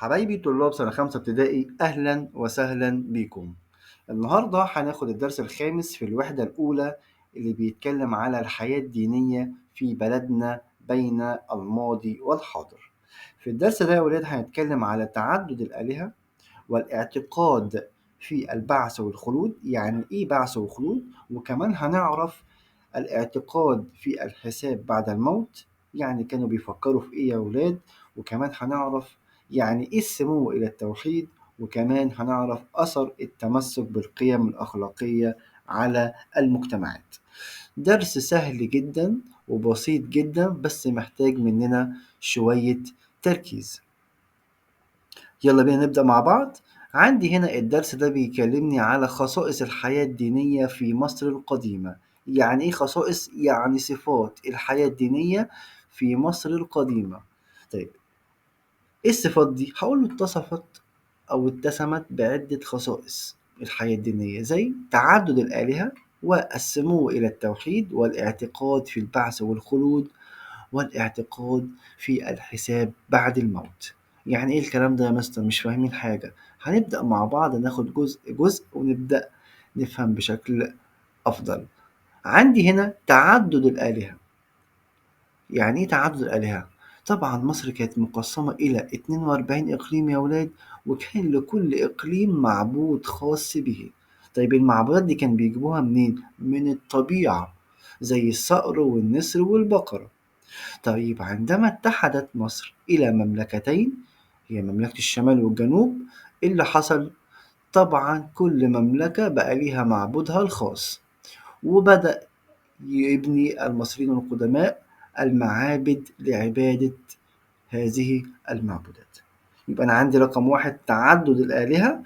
حبايبي طلاب سنة 5 ابتدائي، أهلا وسهلا بيكم. النهاردة هناخد الدرس الخامس في الوحدة الأولى اللي بيتكلم على الحياة الدينية في بلدنا بين الماضي والحاضر. في الدرس ده يا ولاد هنتكلم على تعدد الآلهة والاعتقاد في البعث والخلود، يعني إيه بعث وخلود، وكمان هنعرف الاعتقاد في الحساب بعد الموت، يعني كانوا بيفكروا في إيه يا ولاد، وكمان هنعرف يعني إيه السمو إلى التوحيد، وكمان هنعرف أثر التمسك بالقيم الأخلاقية على المجتمعات. درس سهل جدا وبسيط جدا، بس محتاج مننا شوية تركيز. يلا بينا نبدأ مع بعض. عندي هنا الدرس ده بيكلمني على خصائص الحياة الدينية في مصر القديمة. يعني إيه خصائص؟ يعني صفات الحياة الدينية في مصر القديمة. طيب إيه الصفات دي؟ هقول له اتصفت أو اتسمت بعدة خصائص الحياة الدينية، زي تعدد الآلهة والسمو إلى التوحيد والاعتقاد في البعث والخلود والاعتقاد في الحساب بعد الموت. يعني إيه الكلام ده يا مستر؟ مش فاهمين حاجة. هنبدأ مع بعض ناخد جزء جزء ونبدأ نفهم بشكل أفضل. عندي هنا تعدد الآلهة. يعني إيه تعدد الآلهة؟ طبعا مصر كانت مقسمة إلى 42 إقليم يا ولاد، وكان لكل إقليم معبود خاص به. طيب المعبودات دي كان بيجيبوها منين؟ من الطبيعة، زي الصقر والنسر والبقرة. طيب عندما اتحدت مصر إلى مملكتين، هي مملكة الشمال والجنوب، إيه اللي حصل؟ طبعا كل مملكة بقى ليها معبودها الخاص، وبدأ يبني المصريين القدماء المعابد لعبادة هذه المعبودات. يبقى أنا عندي رقم 1 تعدد الآلهة.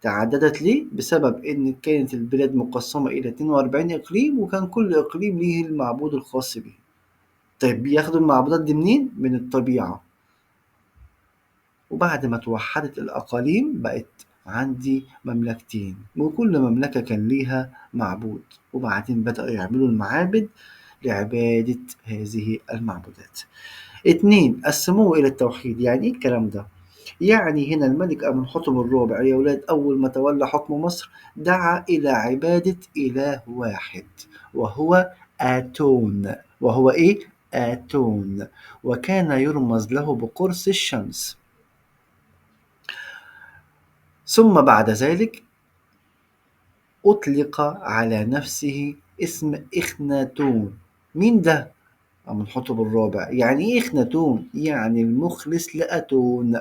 تعددت ليه؟ بسبب إن كانت البلاد مقسمة إلى 42 إقليم، وكان كل إقليم ليه المعبود الخاص به. طيب بياخدوا المعبودات دي منين؟ من الطبيعة. وبعد ما توحدت الأقاليم بقت عندي مملكتين، وكل مملكة كان ليها معبود، وبعدين بدأوا يعملوا المعابد لعبادة هذه المعبودات. 2 السمو إلى التوحيد. يعني إيه الكلام ده؟ يعني هنا الملك أمنحتب الرابع يا ولاد أول ما تولى حكم مصر دعا إلى عبادة إله واحد وهو آتون. وهو إيه؟ آتون، وكان يرمز له بقرص الشمس. ثم بعد ذلك أطلق على نفسه اسم إخناتون. مين ده؟ أمنحتب الرابع. يعني إيه إخناتون؟ يعني المخلص لأتون.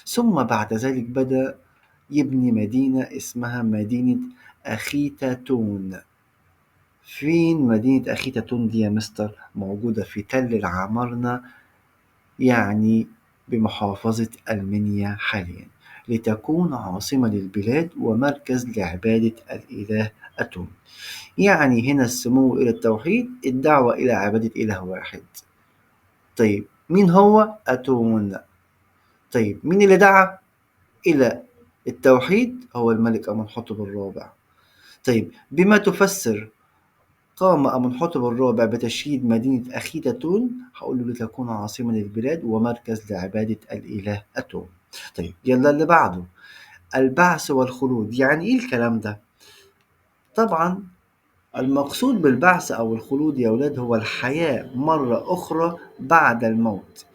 ثم بعد ذلك بدأ يبني مدينة اسمها مدينة أخيتاتون. فين مدينة أخيتاتون دي يا مستر؟ موجودة في تل العمارنة، يعني بمحافظة المنيا حاليا، لتكون عاصمة للبلاد ومركز لعبادة الإله أتون. يعني هنا السمو إلى التوحيد، الدعوة إلى عبادة إله واحد. طيب مين هو؟ أتون. طيب مين اللي دعا إلى التوحيد؟ هو الملك أمنحتب الرابع. طيب بما تفسر قام أمنحتب الرابع بتشييد مدينة أخيتاتون؟ هقول له لتكون عاصمة للبلاد ومركز لعبادة الإله أتون. طيب يلا اللي بعده، البعث والخلود. يعني إيه الكلام ده؟ طبعا المقصود بالبعث أو الخلود يا ولاد هو الحياة مرة أخرى بعد الموت،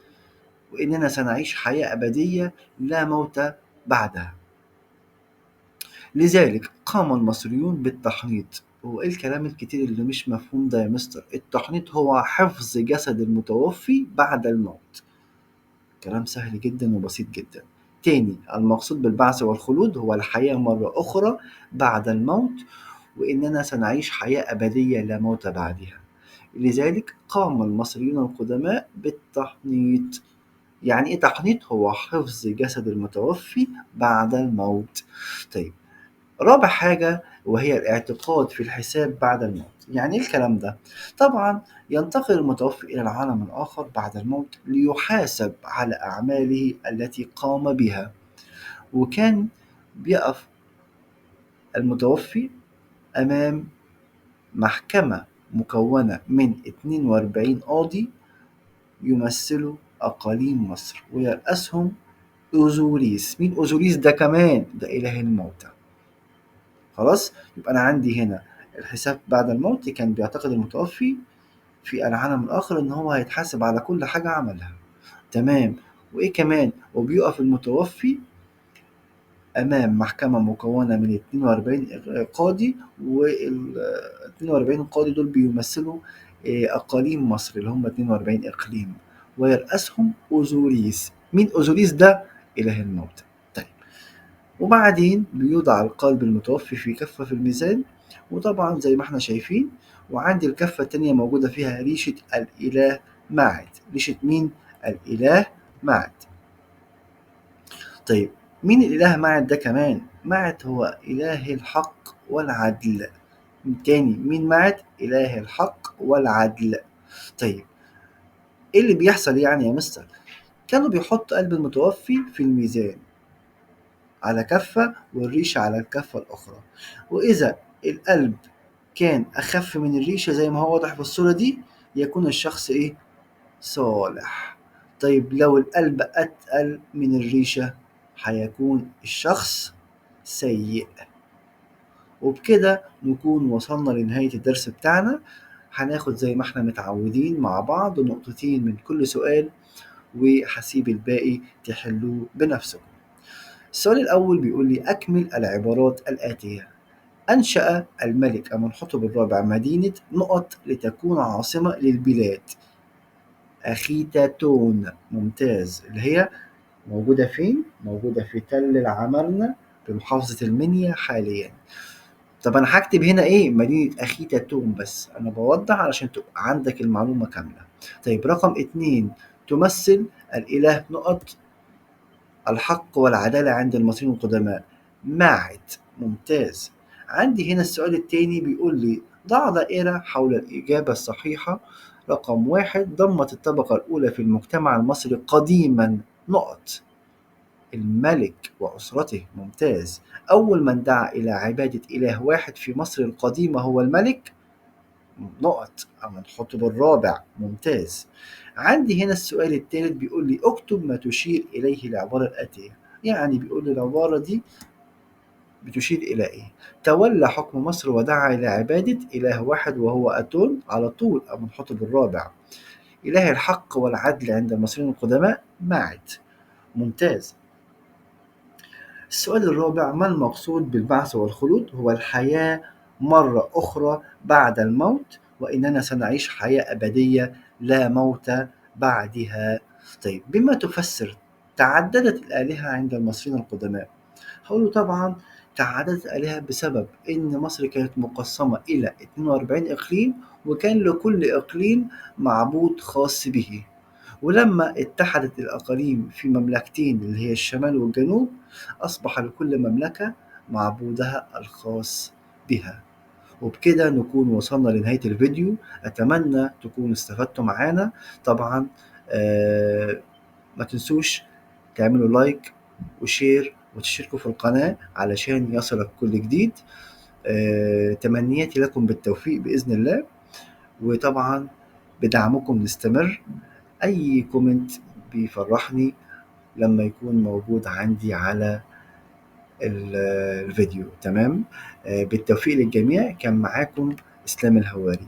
وإننا سنعيش حياة أبدية لا موت بعدها. لذلك قام المصريون بالتحنيط. هو إيه الكلام الكتير اللي مش مفهوم ده يا مستر؟ التحنيط هو حفظ جسد المتوفي بعد الموت. كلام سهل جدا وبسيط جدا. تاني، المقصود بالبعث والخلود هو الحياة مرة أخرى بعد الموت، وإننا سنعيش حياة أبدية لا موت بعدها. لذلك قام المصريون القدماء بالتحنيط. يعني إيه تحنيط؟ هو حفظ جسد المتوفي بعد الموت. طيب رابع حاجة وهي الاعتقاد في الحساب بعد الموت. يعني إيه الكلام ده؟ طبعا ينتقل المتوفي إلى العالم الآخر بعد الموت ليحاسب على أعماله التي قام بها. وكان بيقف المتوفي أمام محكمة مكونة من 42 قاضي يمثلوا أقاليم مصر، ويرأسهم أوزوريس. مين أوزوريس ده كمان؟ ده إله الموتى. خلاص، يبقى أنا عندي هنا الحساب بعد الموت كان بيعتقد المتوفي في العالم الآخر إن هو هيتحاسب على كل حاجة عملها. تمام. وإيه كمان؟ وبيقف المتوفي أمام محكمة مكونة من 42 قاضي، وال 42 قاضي دول بيمثلوا أقاليم مصر اللي هم 42 إقليم، ويرأسهم أوزوريس. مين أوزوريس ده؟ إله الموتى. طيب، وبعدين بيوضع القلب المتوفي في كفة في الميزان، وطبعا زي ما احنا شايفين، وعندي الكفة التانية موجودة فيها ريشة الإله ماعت. ريشة مين؟ الإله ماعت. طيب، مين الإله ماعت ده كمان؟ ماعت هو إله الحق والعدل. تاني، مين ماعت؟ إله الحق والعدل. طيب، إيه اللي بيحصل يعني يا مستر؟ كانوا بيحطوا قلب المتوفي في الميزان على كفة والريشة على الكفة الأخرى، وإذا القلب كان أخف من الريشة زي ما هو واضح في الصورة دي يكون الشخص إيه؟ صالح. طيب لو القلب أتقل من الريشة هيكون الشخص سيء. وبكده نكون وصلنا لنهاية الدرس بتاعنا. هناخد زي ما احنا متعودين مع بعض نقطتين من كل سؤال، وهسيب الباقي تحلوه بنفسكم. السؤال الأول بيقول لي أكمل العبارات الآتية. أنشأ الملك أمنحتب الرابع مدينة نقط لتكون عاصمة للبلاد. أخيتاتون. ممتاز. اللي هي موجودة فين؟ موجودة في تل العمارنة بمحافظة المنيا حاليا. طب أنا هكتب هنا إيه؟ مدينة أخيتاتون، بس أنا بوضح علشان تبقى عندك المعلومة كاملة. طيب رقم 2، تمثل الإله نقط الحق والعدالة عند المصريين القدماء. ماعت. ممتاز. عندي هنا السؤال التاني بيقول لي ضع دائرة حول الإجابة الصحيحة. رقم 1، ضمت الطبقة الأولى في المجتمع المصري قديما نقط الملك وأسرته. ممتاز. أول من دعا إلى عبادة إله واحد في مصر القديمة هو الملك نقط أمنحتب الرابع. ممتاز. عندي هنا السؤال الثالث بيقول لي اكتب ما تشير إليه العبارة الآتية. يعني بيقول لي العبارة دي بتشير إلى إيه؟ تولى حكم مصر ودعا إلى عبادة إله واحد وهو أتون، على طول أمنحتب الرابع. إله الحق والعدل عند المصريين القدماء ماعت. ممتاز. السؤال الرابع، ما المقصود بالبعث والخلود؟ هو الحياة مرة أخرى بعد الموت، وإننا سنعيش حياة أبدية لا موت بعدها. طيب بما تفسر تعددت الآلهة عند المصريين القدماء؟ هقول له طبعا تعددت الآلهة بسبب إن مصر كانت مقسمة إلى 42 إقليم، وكان لكل إقليم معبود خاص به. ولما اتحدت الأقاليم في مملكتين اللي هي الشمال والجنوب، أصبح لكل مملكة معبودها الخاص بها. وبكده نكون وصلنا لنهاية الفيديو. أتمنى تكونوا استفدتوا معانا. طبعا ما تنسوش تعملوا like و share وتشتركوا في القناة علشان يصلك كل جديد. تمنياتي لكم بالتوفيق بإذن الله، وطبعا بدعمكم نستمر. أي comment بيفرحني لما يكون موجود عندي على الفيديو. تمام. بالتوفيق للجميع. كان معاكم إسلام الهواري.